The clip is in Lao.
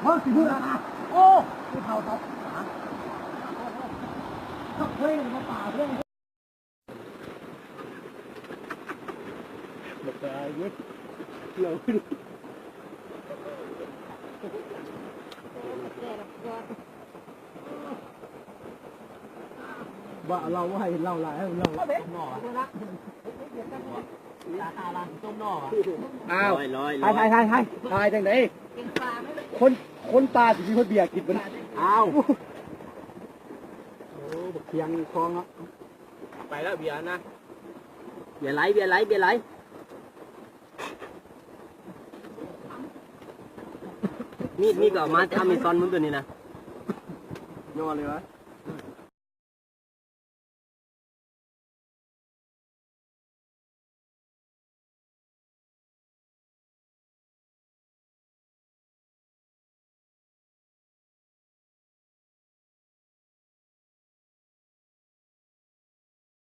ເຮີ້ຍ ຊິມືດແລ້ວນະ ໂອ້ ຜູ້ເຖົ້າເຖົ້າ ເຮີ້ຍ ມາປາເພື່ອນ ບັກກາເວີ້ຍ ລຽວ ບໍ່ ເລົ່າບໍ່ໃຫ້ເລົ່າຫຼາຍ ເລົ່າ ເລົ່າ ອ້າວ ລອຍ ລອຍ ລອຍ ຖ່າຍ ຖ່າຍ ຖ່າຍ ຖ່າຍຈັ່ງໃດ? ຄົນ ຄົນປ່າຊິມີຮອດເບຍກິນບັດນີ້ ອ້າວ ໂອ້ ບັກຄຽງຄອງເນາະ ໄປແລ້ວເບຍນະ ເບຍໄຫຼ ເບຍໄຫຼ ເບຍໄຫຼ ມີດ ມີດກໍເອົາມາ ອາເມຊອນມຶງຕົວນີ້ນະ ຍໍເລີຍວະ.